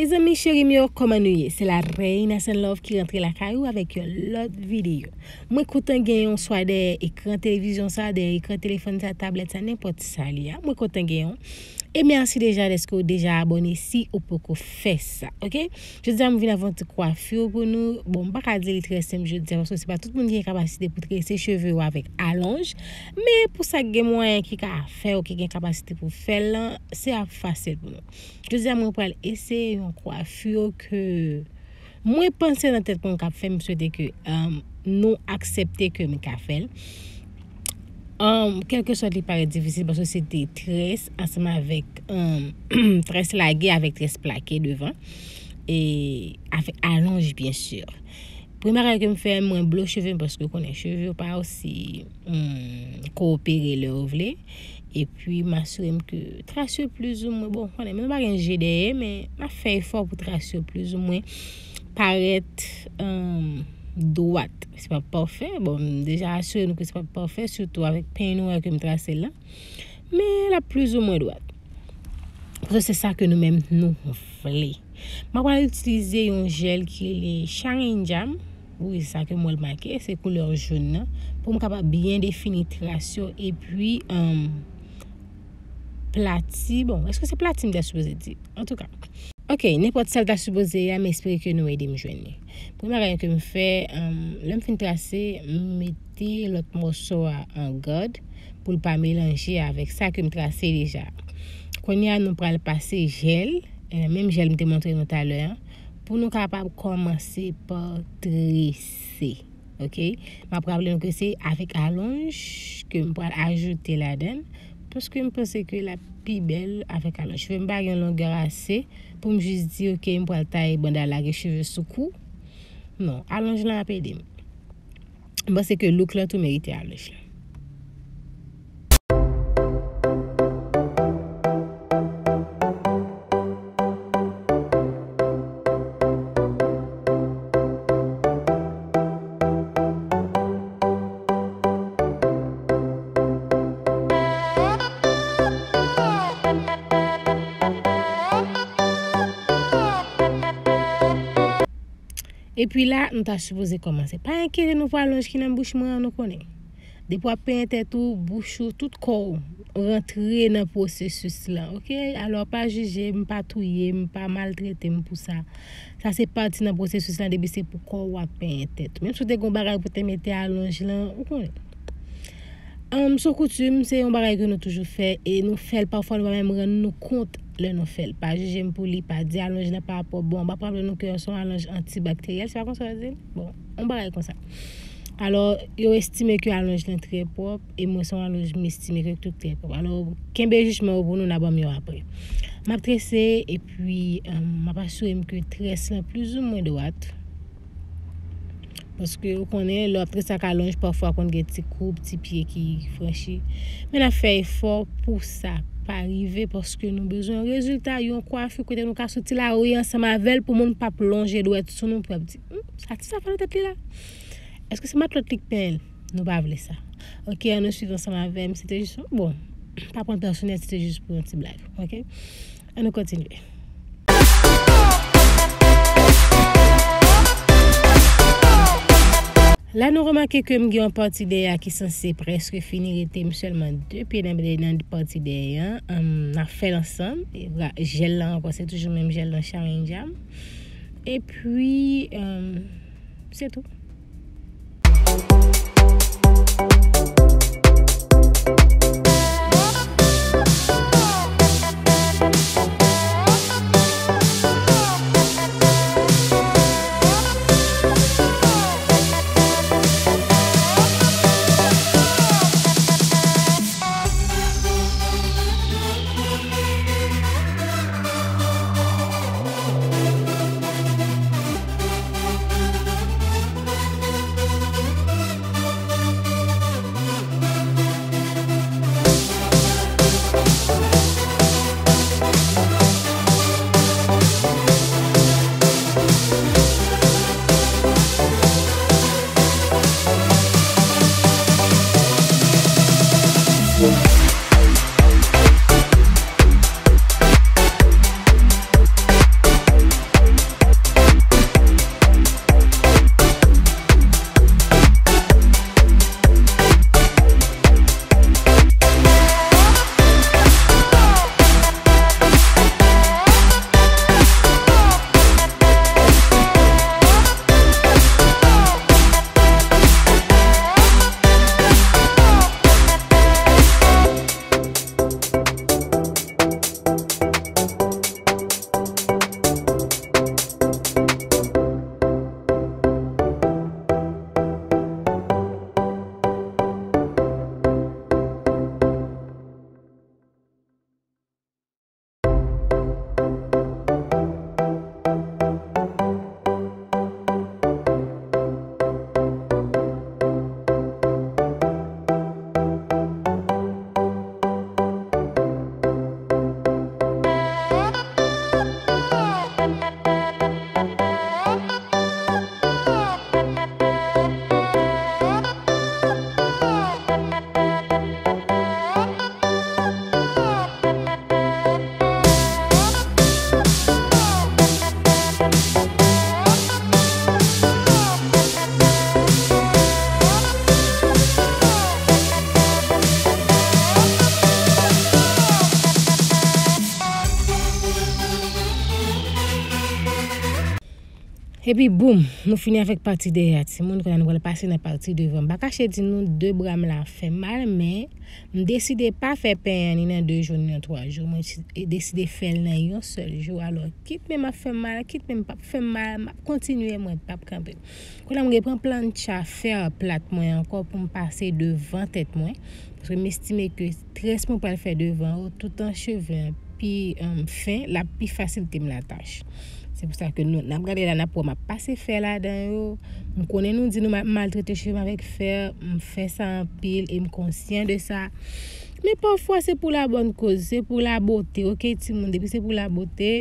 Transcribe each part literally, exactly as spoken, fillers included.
Mezanmi cheri m yo, kòman nou ye? Se la Reina Sen Love ki rantre lakay ou avèk yon lòt videyo. Mwen kontan gen yon swa dèyè ekran televizyon sa, dèyè ekran telefòn sa, tablèt sa, nenpòt sa li a. Mwen kontan gen yon. E mèsi deja dèske w deja abòne si ou poko fè sa, oke? Jodi a m vin avèk yon ti kwafi pou nou. Bon, m pa ka di li trè senp jodi a, paske se pa tout moun ki gen kapasite pou trese cheve yo avèk alonj. Men pou sa k gen mwayen ki ka fè yo, ki gen kapasite pou fè l lan, se ap fasil pou nou. Jodi a mwen pral eseye yon kwafi ke mwen panse nan tèt mwen m ka fè, m swete ke, um, nou aksepte ke m ka fè l. Um, kèlkesòt li parèt difisil paske se te très ansanm avèk, um, très lage avèk très plake devan. E avèk alonj, byen si. Premye bagay ke m fè, mwen blow cheve m paske w konnen cheve yo pa osi, hmm, koopere lè yo vle. Epi m asire m ke tras yo plizoumwen, bon, konnen, men nou pa gen je dèyè, men m ap fè efò pou tras yo plizoumwen parèt, um, dwat. Se pa pafè, bon, m deja asire nou ke se pa pafè, sitou avèk peny nwè ke m trase l lan. Men l ap plizoumwen dwat. Paske se sa ke nou menm nou vle. Mwen pral itilize yon jèl ki rele Sharingan. Wi, sa ke mwen remake, se koulè jòn nan. Pou m kapab byen defini tras yo epi, um, plati. Bon, èske se plati m ta sipoze di? Antouka. Oke, nenpòt sa l ta sipoze ye a, m espere ke nou ede m jwenn li. Premye bagay ke m fè, um, lè m fin trase, m mete lòt mòso a an gad pou l pa melanje avèk sa ke m trase deja. Kounye a, nou pral pase jèl, eh, menm jèl m te montre nou talè a, pou nou kapab kòmanse pa trese, oke? M ap raple nou ke se avèk alonj ke m pral ajoute ladan l, paske m panse ke l ap pi bèl avèk alonj. Cheve m pa gen longè ase pou m jis di, oke, m pral taye banda lage cheve sou kou. Non, alonj lan ap ede m. M panse ke look lan tou merite alonj lan. Epi la, nou ta sipoze kòmanse. Pa enkyete nou pou alonj ki nan bouch mwen an, nou konnen. Depi w ap penyen tèt ou, bouch ou, tout kò w rantre nan pwosesis lan, oke? Alò, pa jije m, pa touye m, pa maltrete m pou sa. Sa se pati nan pwosesis lan depi se pou kò w w ap penyen tèt ou. Menm si w te gen yon bagay pou te mete alonj lan, ou konnen. Ann, sou koutim, se yon bagay ke nou toujou fè e nou fè l pafwa, nou pa menm rann nou kont lè nou fè l. Pa jije m pou li, pa di alonj lan pa pwòp. Bon, m ap raple nou ke se yon alonj antibakteryèl, se pa konsa yo di l? Bon, yon bagay konsa. Alò, yo estime ke alonj lan trè pwòp, e mwen se yon alonj m estime ke tout trè pwòp. Alò, kenbe jijman yo pou nou, n a ban m yo apre. M ap trese, epi, ann, m ap asire m ke très lan plizoumwen dwat. Paske ou konnen, lè w ap trese ak alonj, pafwa konn gen ti koub, ti pye ki franchi. Men n ap fè efò pou sa pa rive, paske nou bezwen rezilta yon kwafi kote nou ka soti lari ansanm avè l pou moun p ap lonje dwèt sou nou pou y ap di, "Hmm, sa ti sa fè nan tèt li la? Èske se matlòt li k penyen l?" Nou pa vle sa. Oke, ann nou swiv ansanm avè m. Se te jis yon, bon, pa pran pèsonèl, se te jis pou yon ti blag. Oke? Ann nou kontinye. La, nou remake ke m gen yon pati dèyè a ki sanse prèske fini, rete m sèlman de pye nan, nan pati dèyè an. Ann, n ap fè l ansanm. E vra-, jèl lan ankò, se toujou menm jèl lan, Sharingan. Epi, ann, se tou. Epi boum, nou fini avèk pati dèyè a timoun, kounye a nou pral pase nan pati devan. M pa kache di nou, de bra m la fè mal, men m deside pa fè penyen ni nan de jou ni nan twa jou. Mwen deside fè l nan yon sèl jou. Alò, kit menm ap fè m mal, kit menm p ap fè m mal, m ap kontinye, mwen p ap kanpe. Kounye a m repran plancha fè plat mwen ankò pou m pase devan tèt mwen. Paske m estime ke très mwen pral fè devan yo, toutan cheve an pi, um, fen, l ap pi fasilite m latach. Se pou sa ke nou, n ap gade la, n ap wè m ap pase fè ladan yo. M konnen nou di nou ma-, maltrete cheve m avèk fè, m fè sa anpil e m konsyan de sa. Men pafwa se pou la bòn koz, se pou la bote, oke timoun, depi se pou la bote,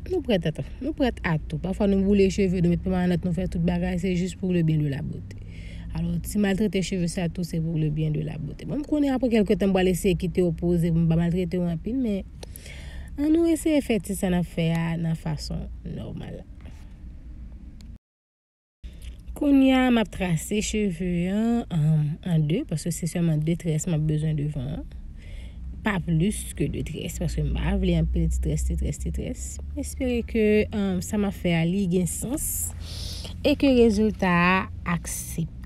nou prèt a, nou prèt a tou. Pafwa nou boule cheve, nou met pèmanan, nou fè tout bagay, se jis pou le byen de la bote. Alò, ti maltrete cheve sa tou, se pou le byen de la bote. Bon, m konnen apre kèlke tan, m pral eseye kite yo poze pou m pa maltrete yo anpil, men ann nou eseye fè ti sa n ap fè a nan fason nòmal. Kounye a, m ap trase cheve an, an, an de, paske se sèlman de très m ap bezwen devan an. Pa plis ke de très, paske m pa vle anpil ti très, ti très, ti très. M espere ke, um, sa m ap fè a, li gen sans e ke rezilta a akseptab.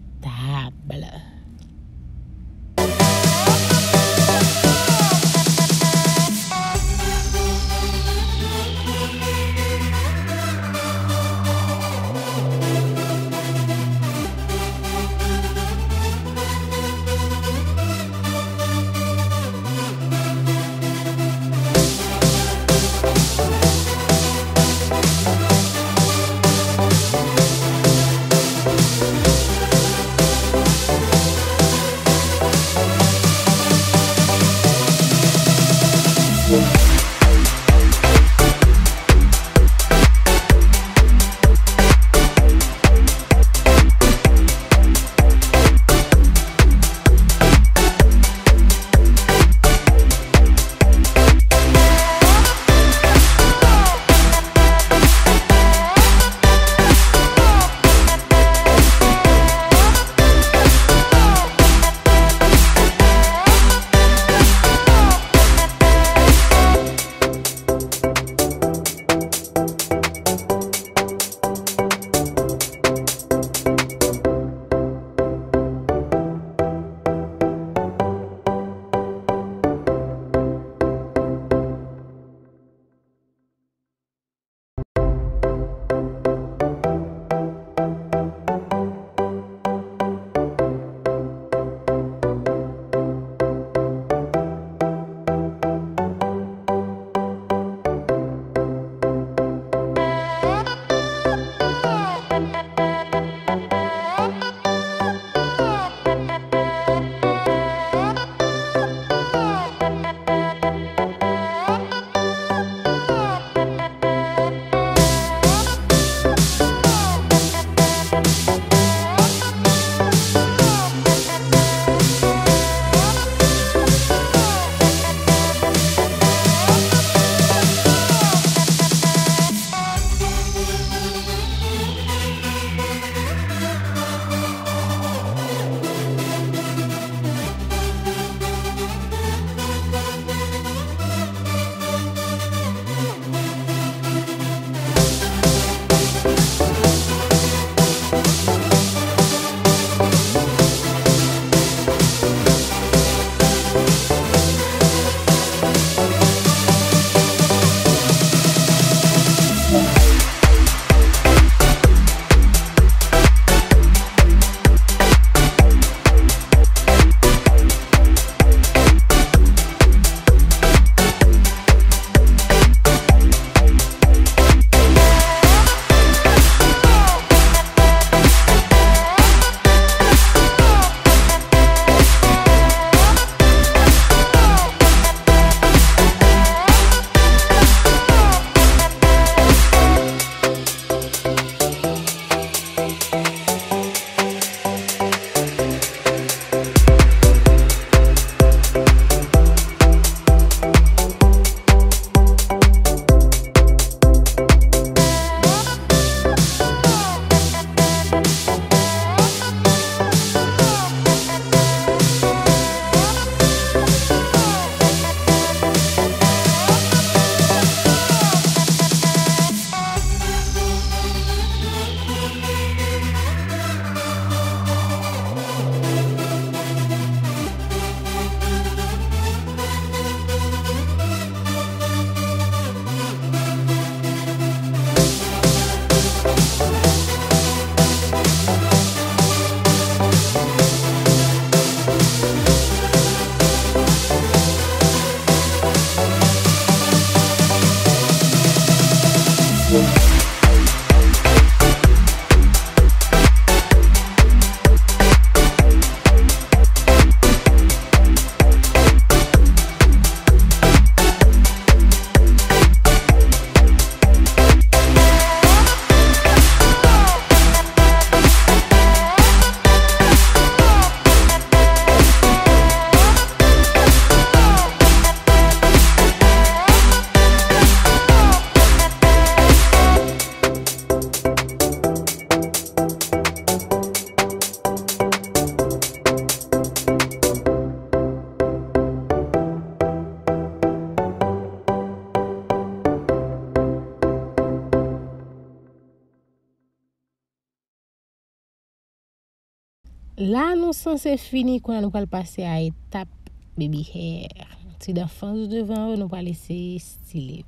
La nou sanse fini, kounye a nou pral pase a etap baby hair. Ti danfans ou devan yo, nou pral eseye stile.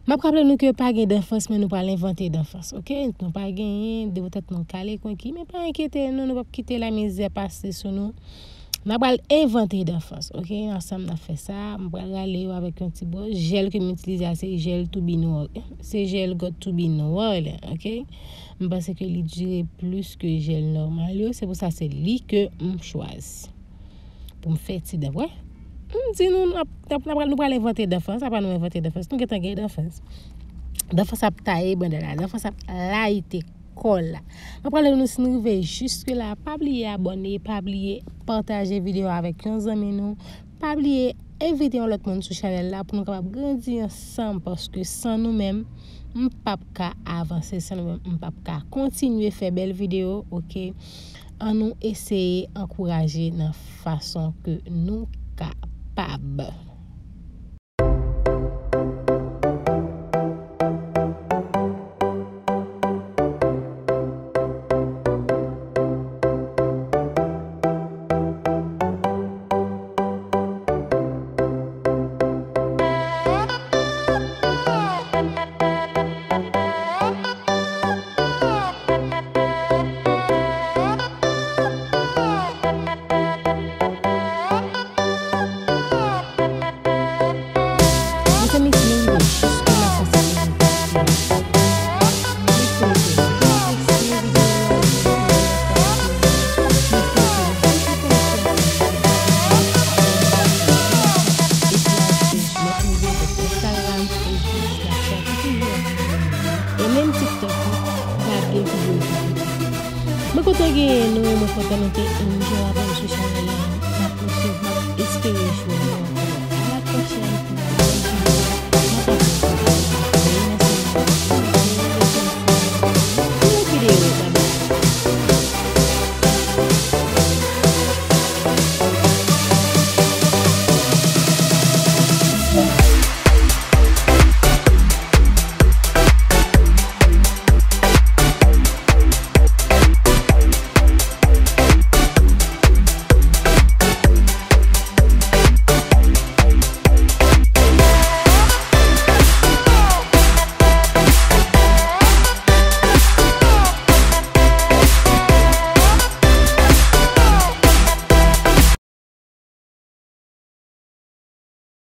M ap raple nou ke pa gen danfans, men nou pral envante danfans, oke? Nou pa genyen, depi tèt nou kale konki, men pa enkyete nou, nou p ap kite lamizè pase sou nou. N a pral envante danfans, oke? Ansanm n ap fè sa. M pral rale yo avèk yon ti bwòs. Jèl ke m itilize a, se jèl Tubinol. Se jèl Got Tubinol, oke? M panse ke li dire plis ke jèl nòmal yo. Se pou sa se li ke m chwazi pou m fè ti dan, wè. M di nou, n ap, n ap, n ap, nou pral envante danfans. Apa nou envante danfans? Nou gentan gen danfans. Danfans ap taye banda la. Danfans ap layite kò la. Mwen pral nou si nou rive jiske la. Pa bliye abòne, pa bliye pataje videyo avèk yon zanmi nou. Pa bliye envite yon lòt moun sou chanèl la pou nou kapab grandi ansanm, paske san nou menm, m p ap ka avanse, san nou menm, m p ap ka kontinye fè bèl videyo, oke? An nou eseye ankouraje nan fason ke nou kapab. Mezanmi, si nou rive jiske la, sa se rezilta fini. Mwen swete nou apresye videyo a, nou swete nou apresye. Mwen swete nou apresye. Epi achte lòt videyo sou Instagram, Facebook, Snapchat, ki toujou ap vini. E menm TikTok tou, pa bliye videyo TikTok. Mwen kontan genyen nou, mwen kontan nou te enjoy avè m sou chanèl la. M ap, m ap espere jwenn